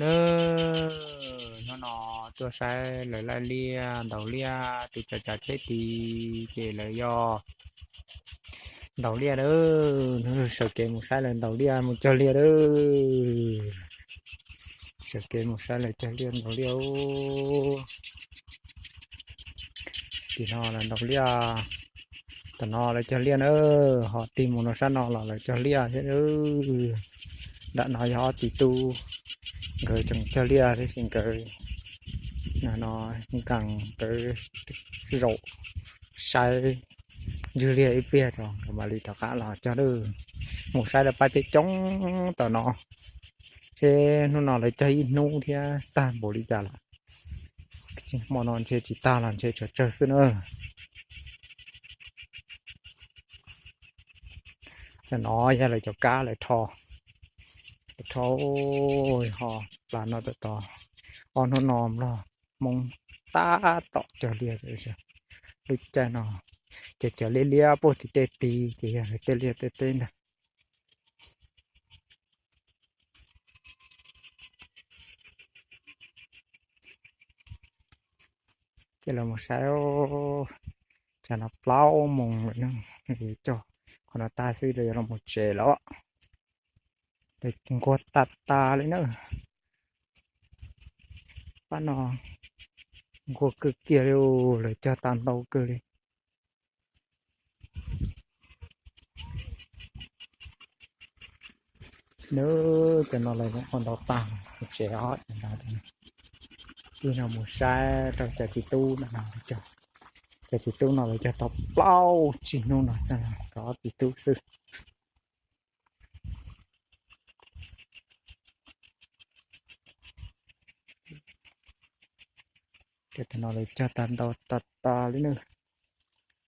Nawb, hnub no tuaj saib lawv laij liaj ntaus liaj, tus tsav tsav tsheb tid ces lawv yog ntaus liaj nawb. Hnub no sawv kev mus saib lawv ntaus liaj mus cog liaj nawb. Sawv kev mus saib lawv cog liaj ntaus liaj. Tim no lawv ntaus liaj, tam no lawv cog liaj nawb, ho tig mus no sab no los lawv cog liaj thiab. Nram no yog ob txiv tub, nkawd tseem cog liaj tab sis nkawd no nkees nkawd zaum saib ntsuj liaj ib pliag rau nkawd mam li rov qab los cog lawm. Mus saib lawv pab coob coob tam no, seb hnub no lawv cog ib hnub thiab tag npaum li cas lawm. Hmo no ntshe tsis tag los ntshe tshuav tsawg xwb na. Tam no yog lawv cov kab lawv rho, lawv rho ho plas no tam tod. Ob hnub no Nplog Hmoob tab tom cog liaj. Lub caij no ces cov liaj liaj puag tim tej tid ces yog lawv tej liaj tej teb ntag. Ces los mus saib, tsam no plaub moos lawm na, cog qhov no tag xwb lawv yuav los mus tsev lawm. Lawv nquag tas tas li na. Pab no nquag kawg kiag li, lawv cog tas ntau kawg li. Nws cov no lawv ua ntau tag, tsev ob cov no. Tig no mus saib rau cov txiv tub no, cov txiv tub no lawv cog tau plaub tsib hnub no txog rau ob txiv tub xwb. Cov no lawv cog tag ntau tas tas li na.